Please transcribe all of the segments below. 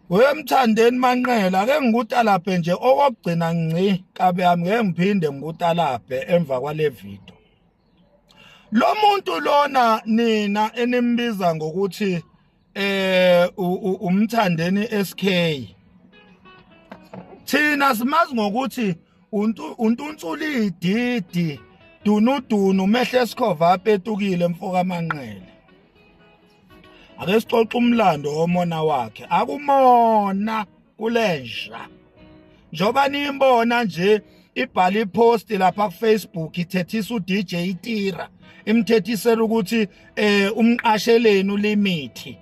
WeMthandeni Manqele, ake ngikutalabhe nje okokugcina ngci kabe yami, ngeke ngiphinde ngikutalabhe emva kwale video. Lo muntu lona nina enimbiza ngokuthi uMthandeni SK, thina simazi ngokuthi untunsula ididi dunudunu mehle esikhova apetukile mfoka Manqele. Ake sixoxe umlando womona wakhe. Akumona kulenja njengoba niyimbona nje ibhala ipost lapha ku Facebook ithethisa uDJ Tira, imthethisela ukuthi umqasheleni ulimithi.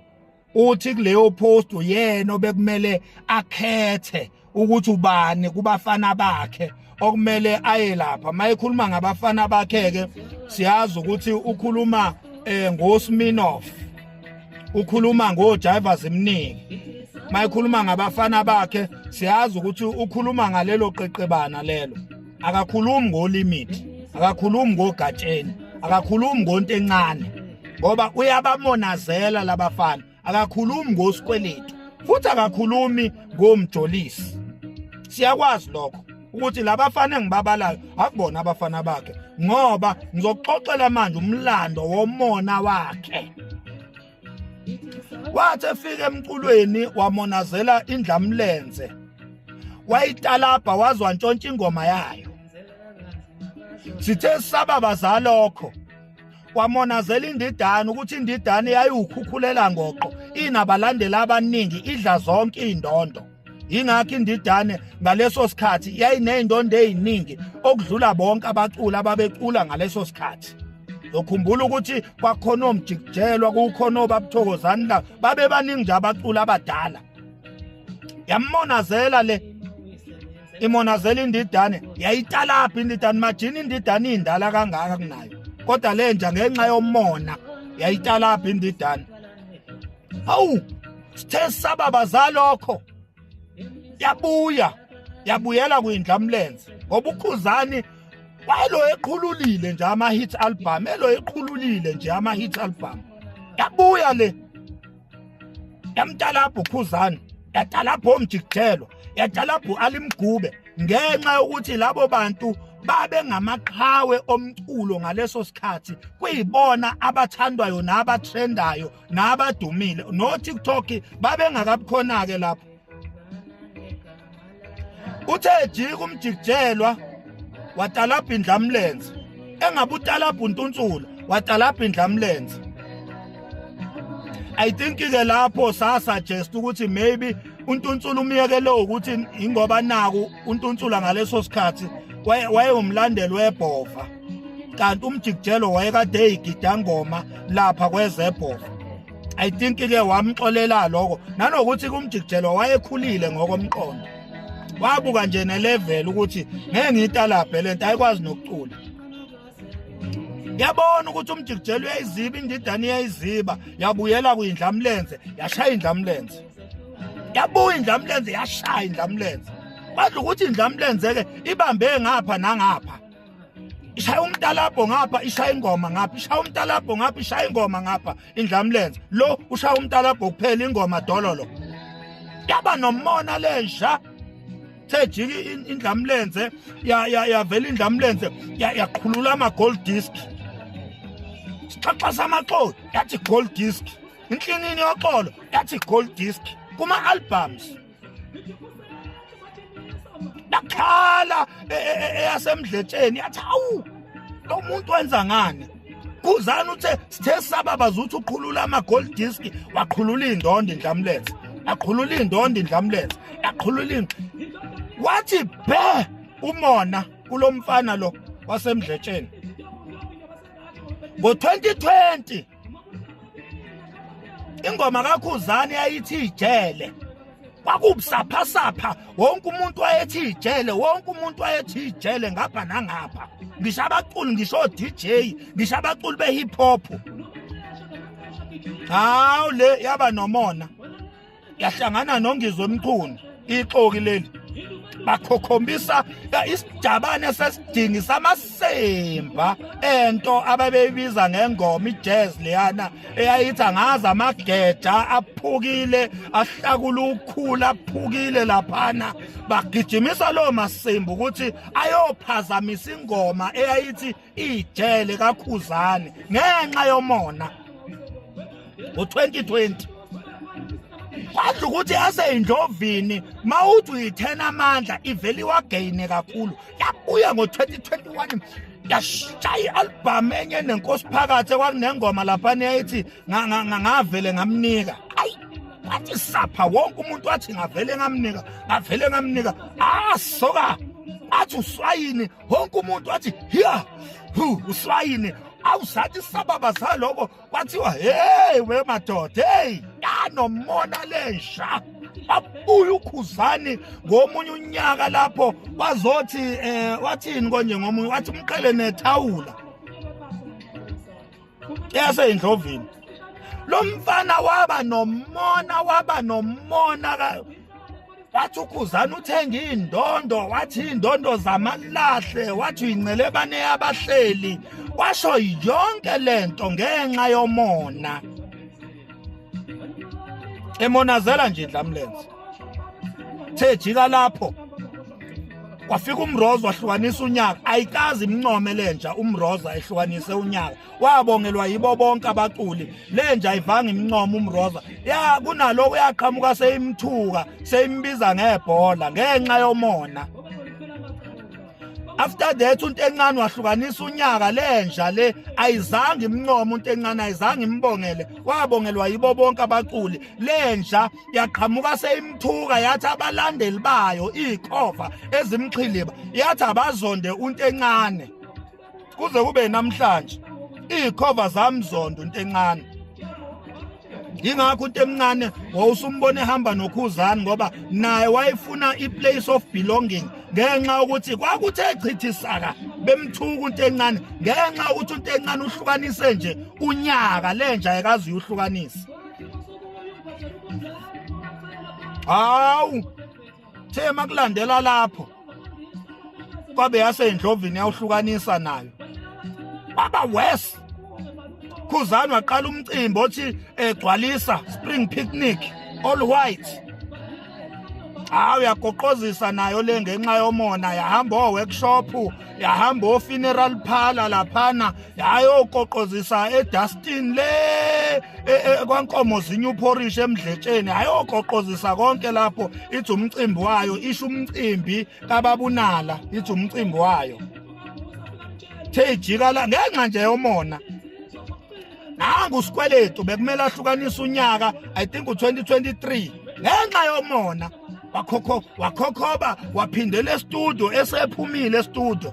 Uthi kuleyo post uyena obekumele akhethe ukuthi ubani kubafana bakhe okumele aye lapha. Mayekhuluma ngabafana bakhe ke siyazi ukuthi ukhuluma ngoSminoff, ukhuluma ngoJivers Mniki. Mayekhuluma ngabafana bakhe siyazi ukuthi ukhuluma ngalelo qeqebana lelo. Akakhulumi ngolimit, akakhulumi ngogatsheni, akakhulumi ngonto encane, ngoba uyabamonazela labafana. Akakhulumi ngosikweletu futhi akakhulumi ngomjolisi. Siyakwazi lokho ukuthi labafana engibabalayo akubona abafana bakhe, ngoba ngizokuxoxela manje umlando womona wakhe. Wathi efika emculweni wamonazela indlamlenze, wayitalabha wazwa ntshontsha ingoma yayo. Sithe sababa zalokho wamonazela indidane, ukuthi indidane yayiwukhukhulela ngoqo, inabalandeli abaningi, idla zonke iy'ndondo. Yingakho indidane ngaleso sikhathi yayiney'ndondo ey'ningi okudlula bonke abaculi ababecula ngaleso sikhathi. Ukhumbula ukuthi kwakhona omjikijelwa, kukhona obabuthokozani, la babebaningi nje abaculi abadala. Yamonazela le, imonazela indidane, yayitalapha indidane. Majini indidane indala kangaka kunayo, kodwa lenja ngenxa yomona yayitalapha indidane. Hawu, sithe sababa zalokho yabuya yabuyela kwindlamlenze, ngoba uKhuzani wayelo eqhululile nje ama hit album, elo eqhululile nje ama hit album. Yabuya le yamtalabha uKhuzani, yatalabha omjikijelwa, yatalabha uAlimgube, ngenxa yokuthi labo bantu babe ngamaqhawe omculo ngaleso sikhathi, kuyibona abathandwayo nabatrendayo nabadumile. No TikTok babengakabukhona ke lapho. Uthe jika umjikijelwa watalabha indlamlenze, engabe utalabha untunsula, watalabha indlamlenze. I think ke lapho sasuggest ukuthi maybe untunsula umyekele ukuthi ingoba naku untunsula ngaleso sikhathi wayewumlandeli webhova, kanti umjikijelo wayekade eyigidangoma lapha kwezebhova. I think ke wamxolela lokho, nanokuthi kumjikijelo wayekhulile ngokomqondo, wabuka nje nelevel ukuthi ngeke ngiyitalabhe lento, ayikwazi nokucula. Yabona ukuthi umjikijelo uyayiziba indidane, iyayiziba, yabuyela kwindlamlenze, yashaya indlamlenze, yabuya indlamlenze, yashaya indlamlenze. Kwadla ukuthi indlamlenze ke ibambe ngapha nangapha, ishaya umtalabho ngapha, ishaya ingoma ngapha, ishaya umtalabho ngapha, ishaya ingoma ngapha. Indlamlenze lo ushaya umtalabho kuphela, ingoma dololo. Yaba nomona lenja, thejiki indlamlenze, yavela indlamlenze yaqhulula ama gold disc, sixaxa samaxoki yathi gold disc, inhlinini yoxolo yathi gold disc kuma albums. Yakhala eyasemdletsheni yathi hawu, lo muntu wenza ngani? Khuzani uthe sithe sababa zuthi uqhulula ama gold disc, waqhulula indondo indlamlenze, yaqhulula indondo indlamlenze, yaqhulula. Wathi be umona kulomfana lo wasemdletsheni. Ngo-2020 ingoma kaKhuzani yayithi ijele, kwakubusaphasapha, wonke umuntu wayethi ijele, wonke umuntu wayethi ijele ngapha nangapha, ngisho abaculi, ngisho o-DJ, ngisho abaculi be-hip hop. Hawu, le yaba nomona, yahlangana noNgizwe Mchunu, ixoki leli. Bakhokhombisa isijabane sesidingi samasemba ento ababeyibiza ngengoma ijazz leyana eyayithi angazi amageja aphukile ahlakula ukhula aphukile laphana. Bagijimisa lo masimba ukuthi ayophazamisa ingoma eyayithi ijele kaKhuzani ngenxa yomona. Ngo-2020 kwadla ukuthi yaseyindlovini mawuthi uyithena amandla ivele iwageyine kakhulu. Yabuya ngo-2021 yashaya i-albhamu enye nenkosi phakathi ekwakunengoma laphana eyayithi ngavele ngamnika. Ayi, wathi sapha wonke umuntu, wathi ngavele ngamnika, ngavele ngamnika. Asoka athi uswayini, wonke umuntu wathi hiya hu uswayini. Awusathi sababa saloko kwathiwa hey we madoda, hey yanomona lensha. Babuya uKhuzani ngomunye unyaka lapho wazothi wathini konje ngomunye, wathi umqhele nethawula yaseyindlovini. Lo mfana waba nomona, waba nomona. Wathi uKhuzani uthenga indondo, wathi indondo zamalahle, wathi uyincelebane yabahleli, washo yonke lento ngenxa yomona. Emonazela nje indlamlenze. Thejika lapho kwafika uMroza wahlukanisa unyaka. Ayikazi imncome lenja uMroza ehlukanise unyaka, wabongelwa yibo bonke abaculi. Lenja ayivanga imncoma uMroza, ya kunaloko yaqhamuka seyimthuka, seyimbiza ngebhola ngenxa yomona. After that uNto encane wahlukanisa unyaka, lenja le ayizange imncoma uNto encane, ayizange imbongele, wabongelwa yibo bonke abaculi. Lenja yaqhamuka seyimthuka, yathi abalandeli bayo ikhova ezimxhiliba, yathi abazonde uNto encane. Kuze kube namhlanje ikhova zamzondo uNto encane. Ingakho uNto emncane wawusumbona ehamba noKhuzani, ngoba naye wayefuna i-place of belonging, ngenxa yokuthi kwakuthe chithisaka bemthuka uNto encane ngenxa yokuthi uNto encane uhlukanise nje unyaka, lenja ayikazi uyuhlukanisa. Hawu, thema kulandela lapho kwabe yasendlovini yawuhlukanisa nayo, baba worse. Khuzani waqala umcimbi othi egcwalisa spring picnic all white. Hawu, uyagoqozisa nayo le ngenxa yomona, yahamba o-workshop, yahamba o-funeral parlor laphana, yayoqoqozisa eDustin le kwankomo zinye uphorish emdletsheni, yayoqoqozisa konke lapho. Ithi umcimbi wayo, isho umcimbi kababunala, ithi umcimbi wayo thejika la ngenxa nje yomona. Nangu uSikweletu bekumele ahlukanise unyaka, I think u2023, ngenxa yomona wakhokho wakhokhoba waphindela e-studio, esephumile e-studio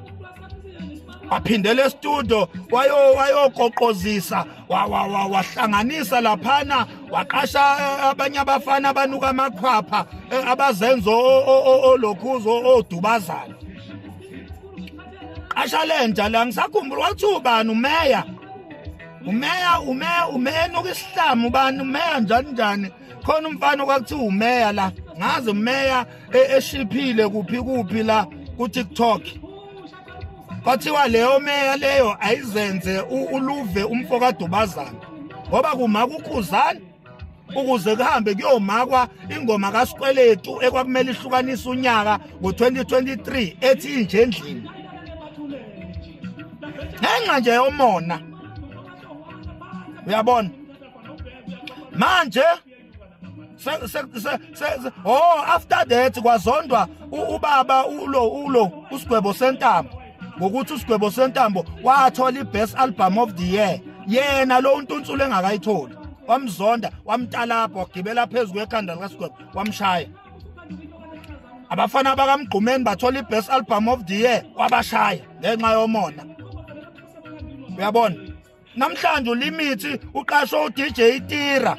waphindela e-studio wayoqoqozisa, wahlanganisa laphana, waqasha abanye abafana abanuka amakhwapha, abazenza olokhuzo odubazana. Qasha lenja la, ngisakhumbula wathi ubani, umeya umeya umeya umeya enuka isihlamu, ubani umeya njani njani, khona umfana okwakuthiwa umeya la, ngazi umeya eshiphile kuphi kuphi la ku TikTok. Kwathiwa leyo meya leyo ayizenze uluve umfo kaDubazana, ngoba kuma kuKhuzani ukuze kuhambe kuyomakwa ingoma kaSikweletu ekwakumele ihlukanise unyaka ngo-2023 ethi inje endlini, ngenxa nje yomona. Uyabona manje se oh, after that kwazondwa ubaba ulo uSigwebo Sentambo, ngokuthi uSigwebo Sentambo wathola i-best album of the year, yena lo uNtunsulu engakayitholi. Wamzonda, wamtalapha, wagibela phezu kwekhanda likaSigwebo, wamshaya. Abafana bakaMgqumeni bathola i-best album of the year, wabashaya ngenxa yomona. Uyabona namhlanje ulimithi uqashwe uDJ Tira,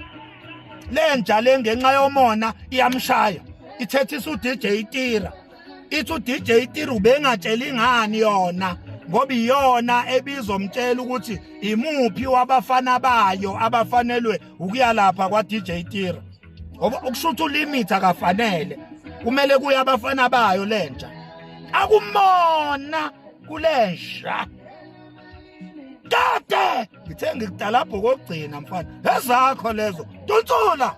lenja le ngenxa yomona iyamshaya, ithethisa uDJ Tira, ithi uDJ Tira ubengatsheli ngani yona, ngoba iyona ebizomtshela ukuthi imuphi wabafana bayo abafanelwe ukuya lapha kwa DJ Tira, ngoba ukusho ukuthi ulimit akafanele. Kumele kuye abafana bayo lenja. Akumona kulenja. Kade ngithe ngikutalabho kokugcina mfana. Ezakho lezo. Tuntsula.